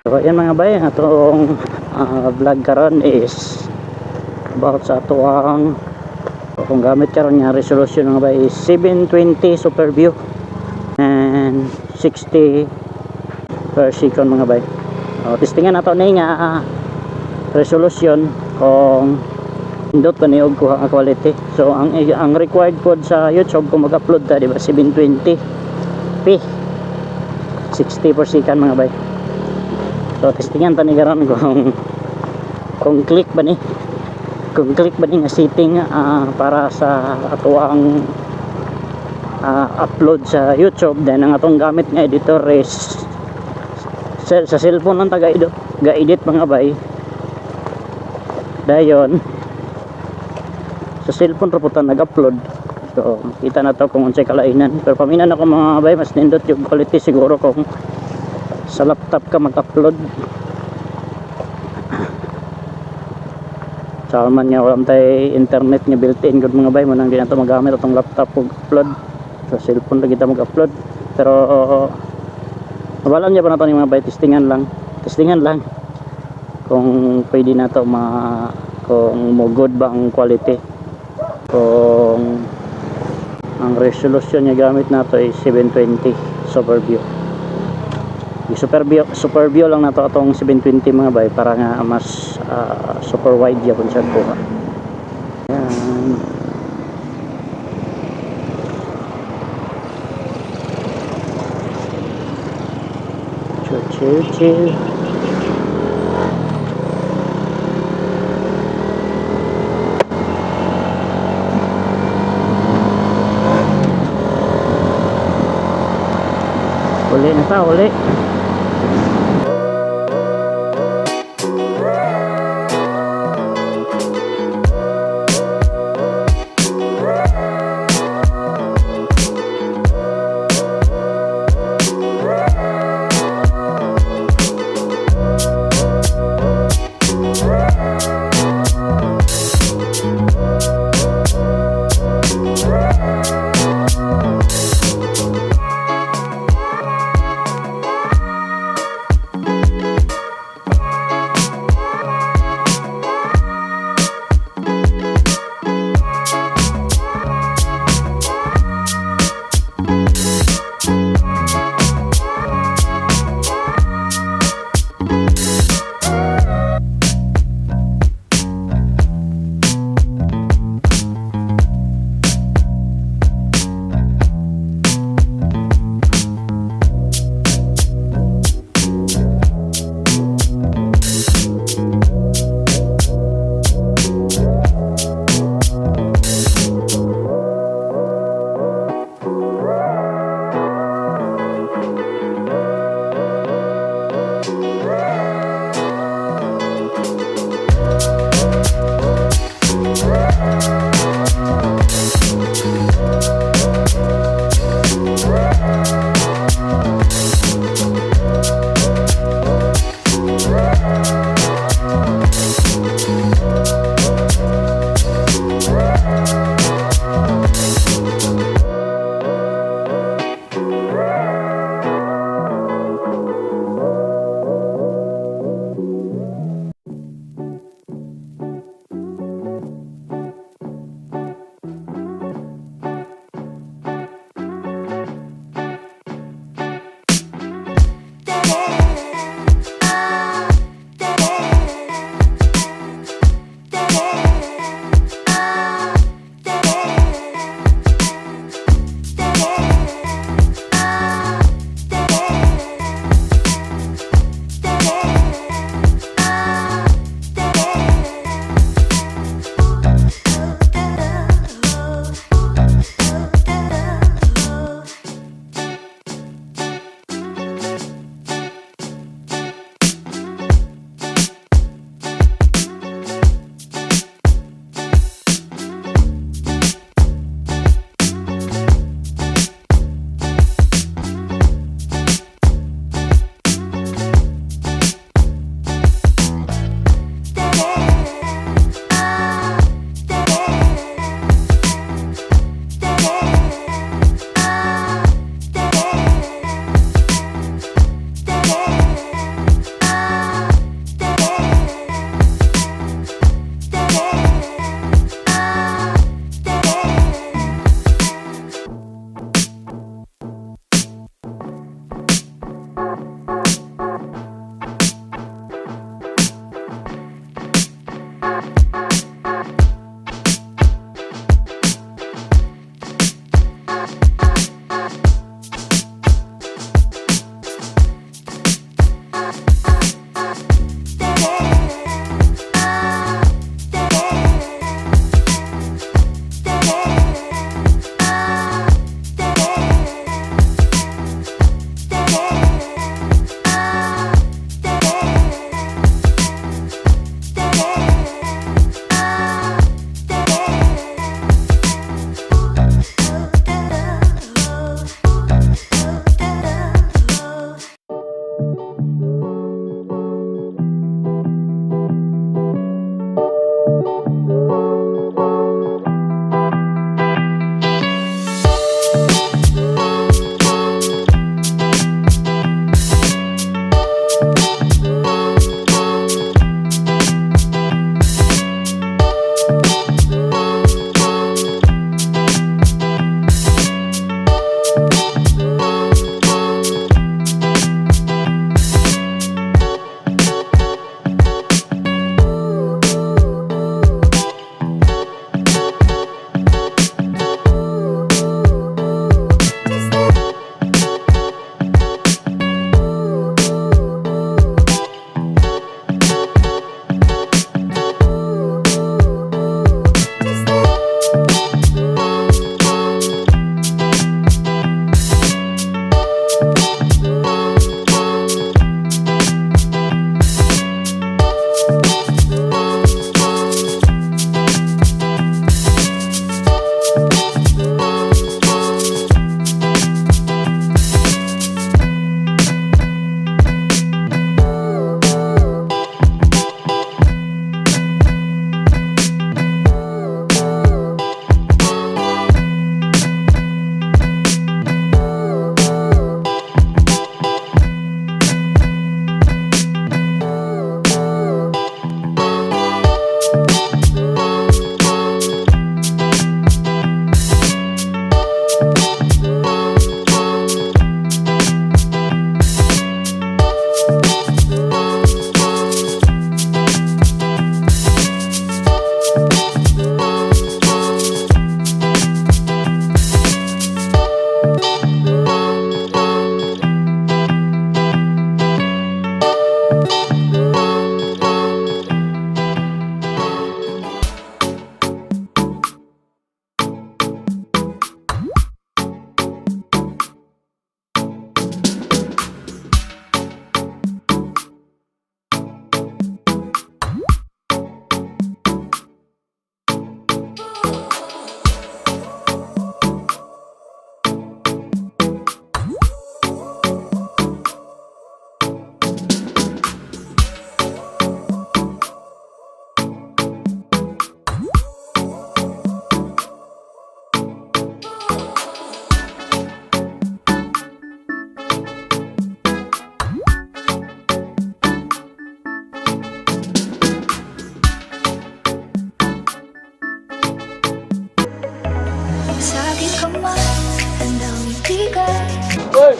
So ayan, mga bay, ang atong vlog karon is about sa atoang kung gamit karon nga resolution, mga bay, is 720 super view and 60 per second, mga bay. So, testingan nato ni nga resolution kung nindot ba ni og kuha ang quality. So ang required pod sa YouTube kung mag-upload ta, di ba, 720p 60 per second, mga bay. So testingan ta ni karon kung click ba ni nga setting para sa atoang upload sa YouTube. Then ang atong gamit nga editor is sa cellphone lang taga edit ga-edit, mga bay. Dayon sa cellphone ra po ta nag-upload. So kita na to kung unsay kalainan, pero paminan ako, mga bay, mas nindot yung quality siguro kung sa laptop ka mag-upload. Sa man nga wala tay internet nga built-in gud, mga bay, mo nang di na to magamit atong laptop ug upload. Sa cellphone ra kita mag-upload, pero mabalan niya pa na to ni, mga bay. Testingan lang, testingan lang kung pwede na to ma kung mo good ba ang quality kung ang resolution niya gamit nato is 720 super view. I super view lang nato atong 720, mga bay, para nga mas super wide yapon siya kuha. Yan. Chill, chill, chill. Uli na ta, uli.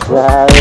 Guys.